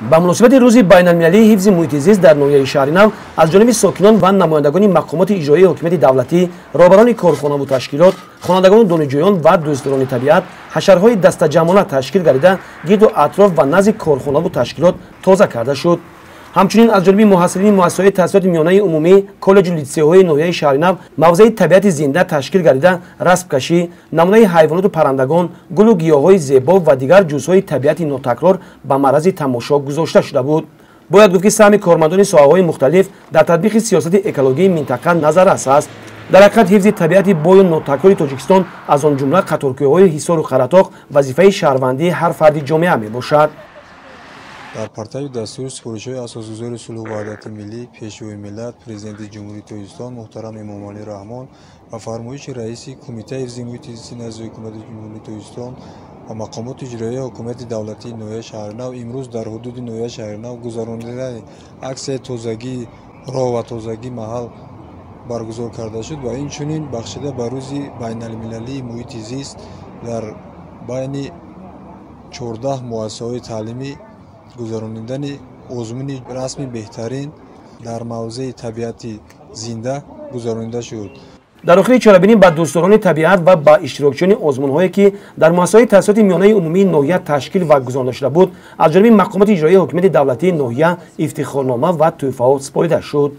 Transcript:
Ба муносибати рӯзи байналмилалии ҳифзи муҳити зист дар ноҳияи Шаҳринав аз ҷониби сокинон ва намояндагони мақомоти иҷроии ҳокимияти давлатӣ, роҳбарони корхонаву ташкилот, хонандагону донишҷӯён ва дӯстдорони табиат ҳашарҳои дастаҷамъона ташкил гардида, гирду атроф ва назди корхонаву ташкилот тоза карда шуд. Ҳамчунин аз ҷониби муҳассилини муассисаҳои таҳсилоти миёнаи умумӣ, коллеҷу литсейҳои ноҳияи Шаҳринав мавзеи табиати зинда ташкил гардида, расмкашӣ, намунаи ҳайвоноту паррандагон, гулу гиёҳҳои зебо ва дигар ҷузъҳои табиати нотакрор ба маърази тамошо гузошта шуда буд. Бояд гуфт, ки саҳми кормандони соҳаҳои мухталиф дар татбиқи сиёсати экологии минтақа назаррас аст. Дар ҳақиқат, ҳифзи табиати бою нотакрори Тоҷикистон, аз он ҷумла қаторкӯҳҳои Ҳисору Қаратоқ, вазифаи шаҳрвандии ҳар фарди ҷомеа мебошад. Дар партави дастуру супоришҳои Асосгузори сулҳу ваҳдати миллӣ, Пешвои миллат, Президенти Ҷумҳурии Тоҷикистон муҳтарам Эмомалӣ Раҳмон ва фармоиши раиси Кумитаи ҳифзи муҳити зисти назди Ҳукумати Ҷумҳурии Тоҷикистон ва мақомоти иҷроияи ҳокимияти давлатии ноҳияи Шаҳринав, имрӯз дар ҳудуди ноҳияи Шаҳринав гузаронидани аксияи тозагии роҳ ва тозагии маҳал баргузор карда шуд ва инчунин бахшида ба рӯзи байналмилалии муҳити зист дар байни 14 муассисаҳои таълимӣ гузаронидани озмуни расми беҳтарин дар мавзеи табиати зинда гузаронида шуд. Дар охири чорабинӣ ба дӯстдорони табиат ва ба иштирокчиёни озмунҳое, ки дар муассисаҳои таҳсилоти миёнаи умумии ноҳия ташкил ва гузаронида шуда буд, аз ҷониби мақомоти иҷроии ҳокимияти давлатии ноҳия ифтихорнома ва тӯҳфаҳо супорида шуд.